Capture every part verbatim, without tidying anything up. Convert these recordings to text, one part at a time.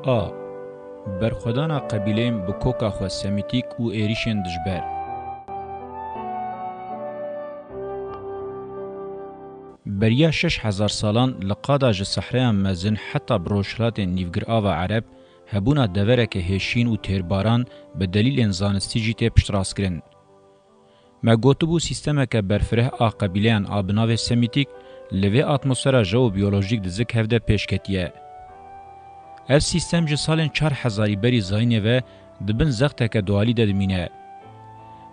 A. Berxwedana qebîleyên bi koka xwe semîtîk û êrîşên dijber. Beriya şeş hezar salan li qada ji sehreya mezin heta bi rojhilatên nîvgirava ereb hebûna devereke hêşîn û têrbaran bi delîlên zanistî jî tê piştrastkirin. Me gotibû sîstemeke berfireh a qebîleyan a bi navê semîtîk li vê atmosfera jeobiyolojîk di zik hev de pêş ketiye. Ev sîstem ji salên çar hezarî berî zayînê ve di bin zexteke dualî de dimîne.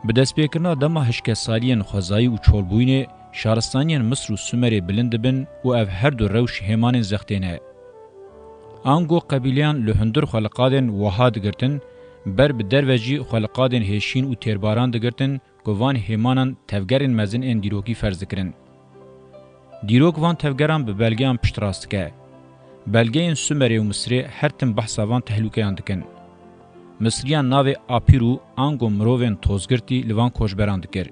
Bi destpêkirina dema hişkesariyên xwezayî û çolbûyînê, şaristaniyên Misir û Sumerê bilind dibin û ev her du rewş hêmanên zextê ne. Ango qebîleyan li hundir xwe li qadên wiha digirtin, ber bi derve jî xwe li qadên hêşîn û têrbaran digirtin ku van hêmanan tevgerên mezin ên dîrokî ferz dikirin. Dîrok van tevgeran bi belgeyan piştrast dike. Belgeyên Sumerê û Misirê her tim behsa van tehlûkeyan dikin. Misiriyan navê Apîrû ango mirovên tozgirtî li van koçberan dikir.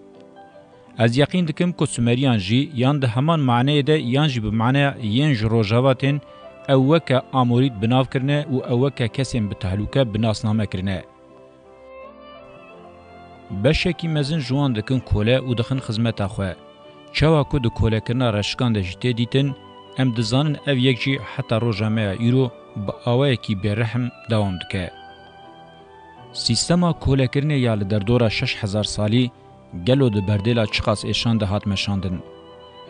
Ez yeqîn dikim ku Sumeriyan jî yan di heman maneyê de yan jî bi maneya yên ji Rojava tên ew weke Amorît bi nav kirine û ew weke kesên bi tehlûke bi nasname kirine. Beşekî mezin ji wan dikin kole û dixin xizmeta xwe. Çawa ku di kolekirina reşikan de jî tê dîtin, em dizanin ev yek jî heta roja me ya îro bi awayekî bêrehm dewam dike. Sîstema kolekirinê ya li derdora şeş hezar salî gelo di berdêla çiqas êşan de hat meşandin?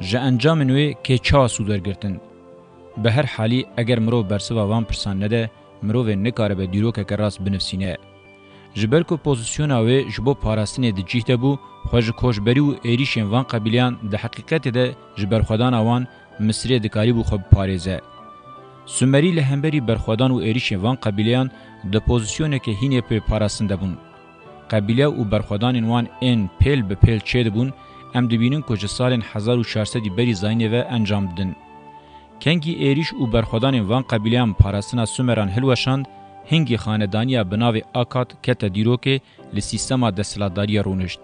Ji encamên wê kê çawa sû wergirtin? Bi her halî, eger mirov bersiva van pirsan nede, mirovê nikaribe dîrokeke rast binivsîne. Ji ber ku pozîsyona wê ji bo parastinê di cih de bû, xwe ji koçberî û êrîşên van qebîleyan di heqîqetê de ji berxwedana wan Misirê dikarîbû xwe biparêze. Sumerî li hemberî berxwedan û êrîşên van qebîleyan di pozîsyoneke hînê pê parastin de bûn. Qebîle û berxwedanên wan ên pêl bi pêl çêdibûn, em dibînin ku ji salên hezar û çar sedî berî zayînê ve encam didin. Kengî êrîş û berxwedanên van qebîleyan parastina Sumeran hilweşand, hingî xanedaniya bi navê Akad kete dîrokê, li sîstema desthilatdariyê rûnişt.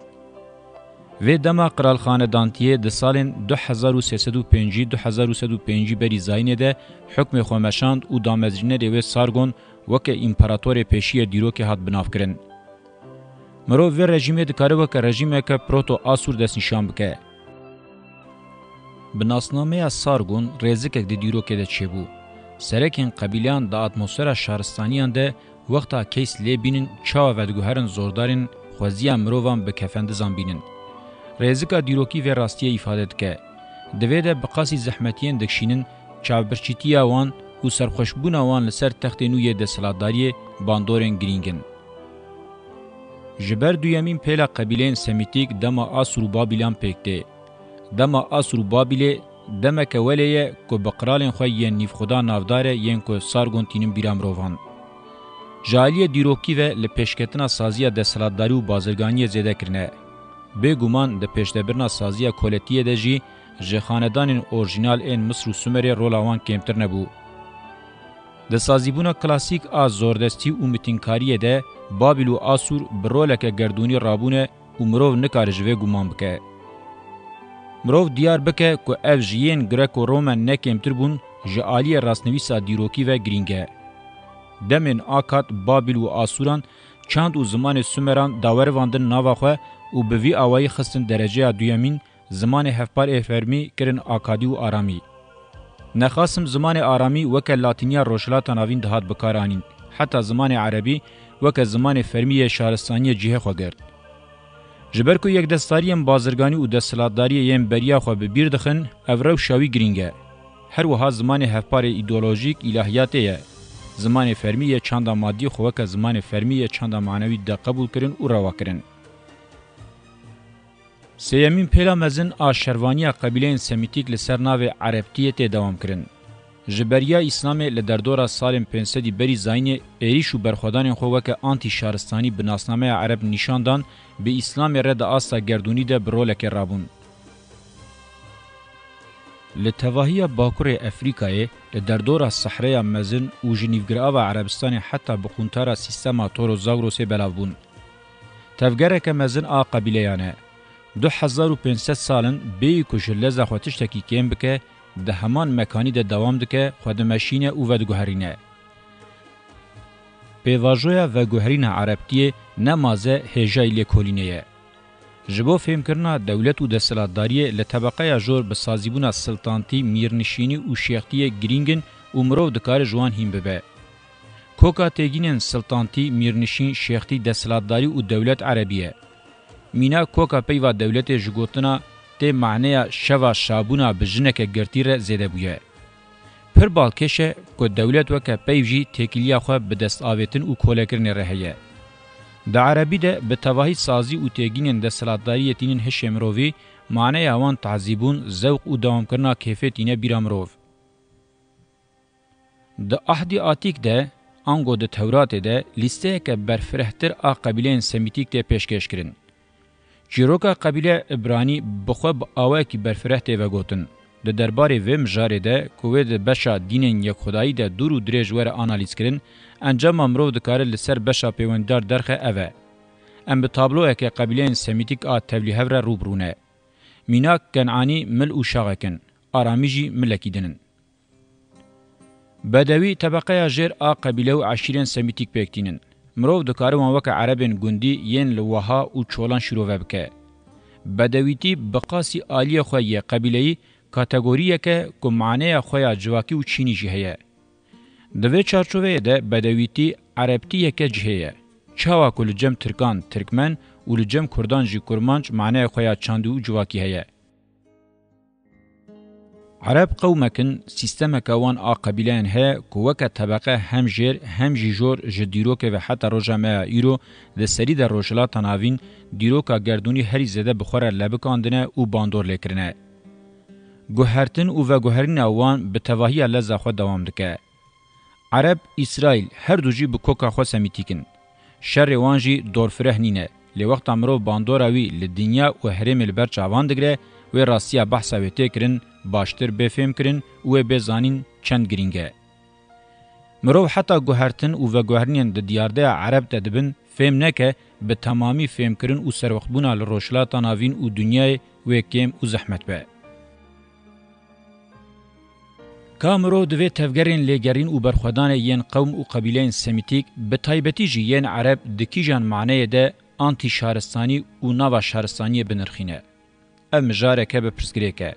Vê dema qiralxanedantiyê di salên du hezar û sê sed û pêncî, du hezar û sed û pêncî berî zayînê de hukmê xwe meşand û damezrînerê wê Sargon weke împaratorê pêşî yê dîrokê hat binavkirin. Mirov vê rejîmê dikare weke rejîmeke proto-Asûr destnîşan bike. Bi nasnameya Sargon rêzikek di dîrokê de çêbû. Serekên qebîleyan di atmosfera şaristaniyan de wexta keys lê bînin çawa vediguherin zordarên xweziya mirovan bi kefendizan bînin. Rêzika dîrokî vê rastiyê îfade dike. Di vê de bi qasî zehmetiyên dikişînin, çavbirçîtiya wan û serxweşbûna wan li ser textê nû yê desthilatdariyê bandorên girîng in. Ji ber duyemîn pêla qebîleyên Semîtîk dema Asûr û Babîlan pêk tê. Dema Asûr û Babîlê demeke welê ye ku bi qiralên xwe yên nîvxweda navdar e yên ku Sargon tînin bîra mirovan. Ji aliyê dîrokî ve li pêşketina saziya desthilatdarî û bazirganiyê zêde kirine. Bêguman di pêşdebirina saziya koletiyê de jî ji xanedanên orjînal ên Misir û Sumerê rola wan kêmtir nebû. Di sazîbûna klasîk a zordestî û mitînkariyê de Babîl û Asûr bi roleke gerdûnî rabûne û mirov nikare ji vê guman bike. Mirov diyar bike ku ev ji yên Greko-Romen ne kêmtir bûn, ji aliyê rastnivîsa dîrokî ve girîng e. Demên Akad, Babîl û Asûran çand û zimanê Sumeran dawerivandin nava xwe û bi vî awayî xistin dereceya duyemîn, zimanê hevpar ê fermî kirin Akadî û Aramî. Nexasim zimanê Aramî weke Latîniya Rojhilata Navîn dihat bikaranîn, heta zimanê Erebî weke zimanê fermî yê şaristaniyê cihê xwe girt. Ji ber ku yekdestdariyên bazirganî û desthilatdariyê yên beriya xwe bi bîr dixin, ev rewşa wî girîng e. Her wiha zimanê hevparê îdeolojîk îlahiyatê ye. Zimanê fermî yê çanda madî xwe weke zimanê fermî yê çanda manewî de qebûl kirin û rewa kirin. Sêyemîn pêla mezin a şervaniya qebîleyên Semîtîk li ser navê Erebtiyê tê dewam kirin. Ji beriya Îslamê li derdora salên pênc sedî berî zayînê êrîş û berxwedanên xwe weke antî-şaristanî bi nasnameya Ereb nîşan dan, bi Îslamê re di asta gerdûnî de bi rolekê rabûn. Li tevahiya bakurê Efrîkayê, li derdora Sehreya Mezin û ji nîvgirava Erebistanê heta bi quntara sîstema Toro Zagrosê belav bûn. Tevgereke mezin a qebîleyan e. Du hezar û pênc sed sal in bêyî ku ji leza xwe tiştekî kêm bike, di heman mekanî de dewam dike, xwe dimeşîne û vediguherîne. Pêvajoya veguherîna erebtiyê ne maze hêjayî lêkolînê ye. Ji bo fêmkirina dewlet û desthilatdariyê li tebeqeya jor bi sazîbûna siltantî, mîrnişînî û şêxtiyê girîng in û mirov dikare ji wan hîn bibe. Koka têgînên siltantî, mîrnişîn, şêxtî, desthilatdarî û dewlet erebî ye. Mîna koka peyva dewletê ji gotina tê maneya şeva şabûna bi jineke girtî re zêde bûye. Pir balkêş e ku dewlet weke peyv jî têkiliya xwe bi destavêtin û kolekirinê re heye. Di erebî de bi tevahî sazî û têgînên desthilatdariyê tînin hişê mirovî, maneya wan tazîbûn, zewq û dewamkirina kêfê tîne bîra mirov. Di Ahdî Atîk de, ango di Tewratê de, lîsteyeke berfirehtir a qebîleyên semîtîk tê pêşkêş kirin. Çîroka qebîleya Îbranî bi xwe bi awayekî berfireh tê vegotin. Di derbarê vê mijarê de, ku wê di beşa dînên yekxwedayî de dûr û dirêj were analîzkirin, encama mirov dikare li ser beşa pêwendîdar derxe ev e. Em bi tabloyeke qebîleyên semîtîk a tevlîhev re rû bi rû ne. Mînak Kenanî mil û şaxek in, Aramî jî milekî din in. Bedewî tebeqeya jêr a qebîle û eşîrên semîtîk pêk tînin. Mirov dikare wan weke erebên gundî yên li Weha û Çolan şîrove bike. Bedewîtî bi qasî aliyê xwe yê qebîleyî kategoriyek e ku maneya xwe ya civakî û çînî jî heye. Di vê çarçoveyê de bedewîtî erebtiyeke cihê ye. Çawa ku li cem tirkan tirkmen û li cem kurdan jî kurmanc maneya xwe ya çandî û civakî heye. Ereb qewmek in, sîstemeke wan a qebîleyan heye ku weke tebeqe hem jêr hem jî jor ji dîrokê ve heta roja me ya îro di serî de Rojhilata Navîn dîroka gerdûnî herî zêde bi xwe re lebikandine û bandor lê kirine. Guhertin û veguherîna wan bi tevahiya leza xwe dewam dike. Ereb, Îsraîl her du jî bi koka xwe semîtîk in. Şerê wan jî dorfireh nîne, lê wexta mirov bandora wî li dinya û herêmê li ber çavan digire, wê rastiya behsa wê tê kirin baştir bê fêmkirin û wê bê zanîn çend girîng e. Mirov heta guhertin û veguherînên di diyardeya Ereb de dibin, fêm neke, bi temamî fêmkirin û serwextbûna li Rojhilata Navîn û dinyayê wê kêm û zehmet be. Ka mirov divê tevgerên lêgerîn û berxwedanê yên qewm û qebîleyên semîtîk, bi taybetî jî yên ereb di kîjan maneyê de antî-şaristanî û nava şaristaniyê binirxîne? Ev mijareke bi pirsgirêk e.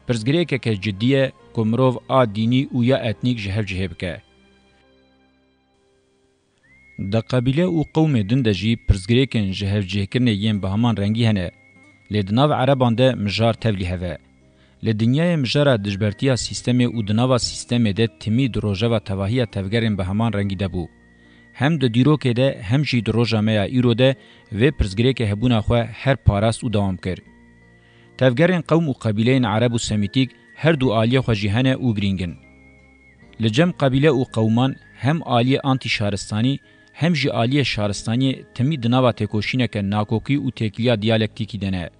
Pirsgirêkeke cidî ye ku mirov a dînî û ya etnîk ji hev cihê bike. Di qebîle û qewmê din de jî pirsgirêkên jihevcihkirinê yên bi heman rengî hene. Lê di nav ereban de mijar tevlî hev e. Li dinyayê mijara dijbertiya sîstemê û di nava sîstemê de timî di rojeva tevahiya tevgerên bi heman rengî de bû. Hem di dîrokê de hem jî di roja me ya îro de vê pirsgirêkê hebûna xwe her parast û dewam kir. Tevgerên qewm û qebîleyên ereb û semîtîk her du aliyê xwe jî hene û girîng in. Li cem qebîle û qewman hem aliyê antî-şaristanî hem jî aliyê şaristaniyê timî di nava têkoşîneke nakokî û têkiliya diyalektîkî de ne.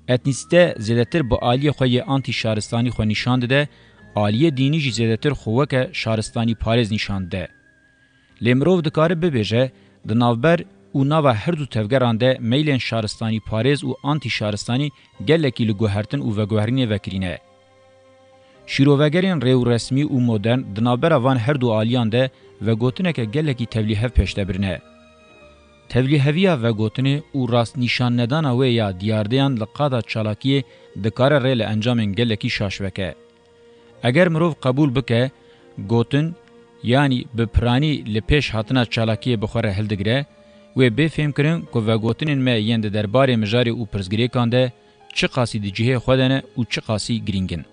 Etnîsîte zêdetir bi aliyê xwe yê antî-şaristanî xwe nîşan dide, aliyê dînî jî zêdetir xwe weke şaristanîparêz nîşan dide. Lê mirov dikare bibêje, di navber û nava her du tevgeran de meylên şaristanîparêz û antî-şaristanî gelekî li guhertin û veguherînê vekirî ne. Şîrovegerên rêwresmî û modern di navbera van her du aliyan de vegotineke gelekî tevlîhev pêş de birine. Tevlîheviya vegotinê û rastnîşannedana wê ya diyardeyan li qada çalakiyê dikare rê li encamên gelekî şaş veke. Eger mirov qebûl bike, gotin, yanî bi piranî li pêş hatina çalakiyê bi xwe re hildigire, wê bê fêmkirin ku vegotinên me yên di derbarê mijarê û pirsgirêkan de çiqasî di cihê xwe de ne û çiqasî girîng in.